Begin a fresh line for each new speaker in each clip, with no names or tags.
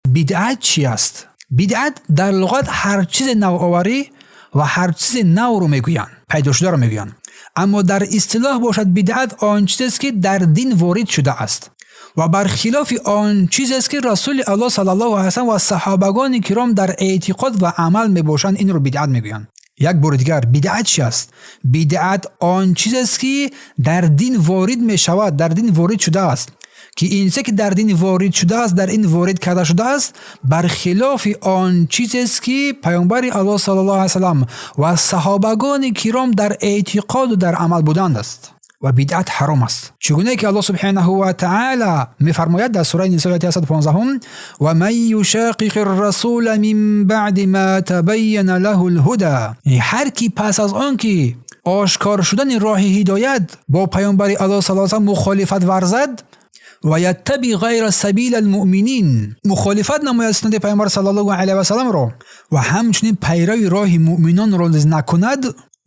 Бидъат чӣ аст? Бидъат дар луғат ҳар чизе навоварӣ ва ҳар чизе навро мегӯянд, пайдошударо мегӯянд. Аммо дар истилоҳ бошад, бидъат он чизест, ки дар дин ворид шудааст ва бар хилофи он чизест, ки Расули Аллоҳ саллаллоҳу алайҳи васаллам ва саҳобагони киром дар эътиқод ва амал мебошанд, инро бидъат мегӯянд. Як бори дигар, бидъат чи аст? Бидъат он чизест, ки дар дин ворид мешавад, дар дин ворид шудааст, ки ин чизе, ки дар дин ворид шудааст, дар ин ворид карда шудааст, бар хилофи он чизест, ки Паёмбари Аллоҳ саллаллоҳу алайҳи васаллам ва саҳобагони киром дар эътиқоду дар амал буданд аст. Ва бидъат ҳаром аст, чӣ гунае ки Аллоҳ субҳанаҳу ва таъала мефармояд дар сураи Нисо, ояти 115: «Ва ман юшоқиқи ррасула мин баъди ма табайяна лаҳу лҳуда». Ҳар ки пас аз он ки ошкор шудани роҳи ҳидоят бо Паёмбари Аллоҳ саллаллоҳу алайҳи васаллам мухолифат варзад, ва яттаби ғайра сабила алмуъминин, мухолифат намояд суннати Паёмбар саллаллоҳу алайҳи васалламро ва ҳамчунин пайрави роҳи муъминонро низ накунад,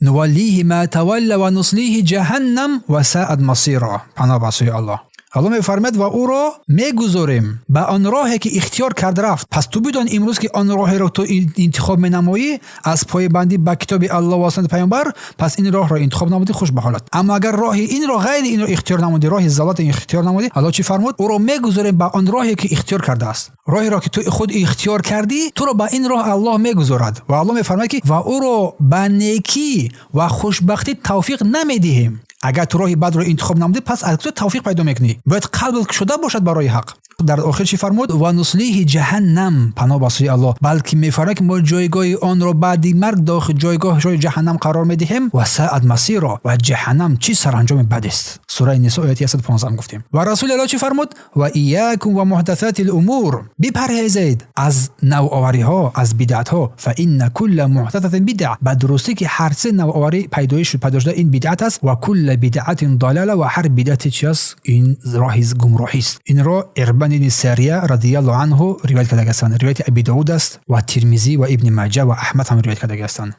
нуваллиҳи ма тавалла ва нуслиҳи ҷаҳаннам ва саат масира. Паноҳ ба сӯи Аллоҳ. Аллоҳ мефармояд: ва ӯро мегузорем ба он роҳе, ки ихтиёр кард рафт. Пас ту бидон, имрӯз ки он роҳеро ту интихоб менамоӣ аз пойбандӣ ба китоби Аллоҳ ва суннати Паёмбар, пас ин роҳро интихоб намудӣ, хуш ба ҳолат. Аммо агар роҳи инро, ғайри инро ихтиёр намудӣ, роҳи залолат ихтиёр намудӣ, Аллоҳ чӣ фармуд? Ӯро мегузорем ба он роҳе, ки ихтиёр кардааст. Роҳеро, ки ту худ ихтиёр кардӣ, туро ба ин роҳ Аллоҳ мегузорад. Ва Аллоҳ мефармояд, ки ва ӯро ба некӣ ва хушбахтӣ тавфиқ намедиҳем. Агар ту роҳи бадро интихоб намудӣ, пас аз куҷо тавфиқ пайдо мекунӣ? Бояд қалб шуда бошад барои ҳақ. Дар охир чӣ фармуд? Ва нуслиҳи ҷаҳаннам. Паноҳ ба сӯи Аллоҳ. Балки мефармояд, ки мо ҷойгоҳи онро баъди марг дохил ҷойгоҳи ҷаҳаннам қарор медиҳем. Ва саат масиро, ва ҷаҳаннам чӣ саранҷоми бадест. Сураи Нисо, ояти 115 гуфтем. Ва Расули Аллоҳ чӣ фармуд? Ва иякум ва муҳдасати лумур, бипарҳезед аз навовариҳо, аз бидъатҳо. Фа инна кулла муҳдасатин бидъа, ба дурустӣ ки ҳар чизе навоварӣ пайдоиш пайдо шуда, ин бидъат аст. Ва кулла бидъатин далала, ва ҳар бидъате чи аст? Ин роҳи гумроҳист. Инро Ирбан ибни Сария радиаллоҳу анҳу ривоят карда ҳастанд. Ривояти Аби Довуд аст ва Тирмизӣ ва Ибни Маҷа ва Аҳмад ҳам ривоят карда ҳастанд.